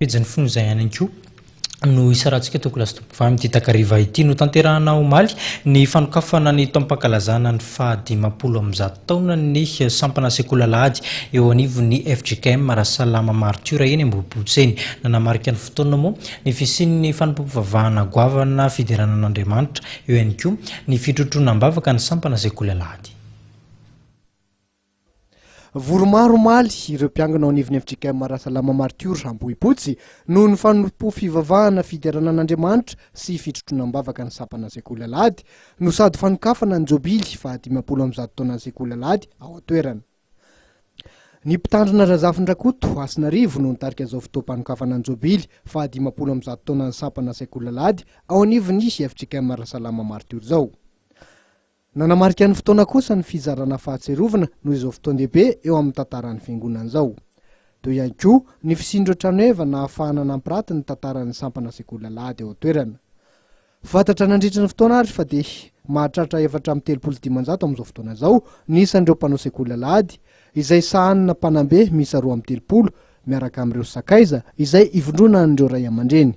Pejin'ny fony izay ihany koa no isarantsika tompoko sy tompoko vavy amin'ity takariva ity. Notanterahina omaly ny fanokafana ny taom-pankalazana ny faha 150 taonan'ny sampana sekoly alahady eo anivon'ny fjkm Rasalama Martiora eny Ambohibotsy eny. Nanamarika ny fotoana moa ny fisian'ny fanompoam-pivavahana goavana fiderana an'Andriamanitra, eo ihany koa ny fitrotroana am-bavaka ny sampana sekoly alahady. Vory maro omaly ireo mpiangona ao anivon'ny fjkm Rasalama Martiora Ambohipotsy noho ny fanompoam-pivavahana fiderana an'Andriamanitra sy fitrotroana am-bavaka ny sampana sekoly alahady no sady fanokafana ny jobily faha 150 taonan'ny sekoly alahady ao an-toerana. Ny mpitandrina Razafindrakoto Hasinarivo no nitarika izao fotoam-panokafana ny jobily faha 150 taonan'ny sampana sekoly alahady ao anivon'ny fjkm Rasalama Martiora izao. Nanamarika ny fotoana kosa ny fizarana fahatsiarovana noho izao fotoan-dehibe eo amin'ny tantaran'ny Fiangonana izao. Teo ihany koa ny fisian'ireo tranoheva nahafahana nampiraty ny tantaran'ny sampana sekoly alahady ao an-toerana. Fantatra nandritra ny fotoana ary fa dia mahatratra 534 amin'izao fotoana izao ny isan'ireo mpanao sekoly alahady izay sahanina mpanambe miisa 32 miaraka amin'ireo sakaiza izay ivondronan'ireo ray aman-dreny.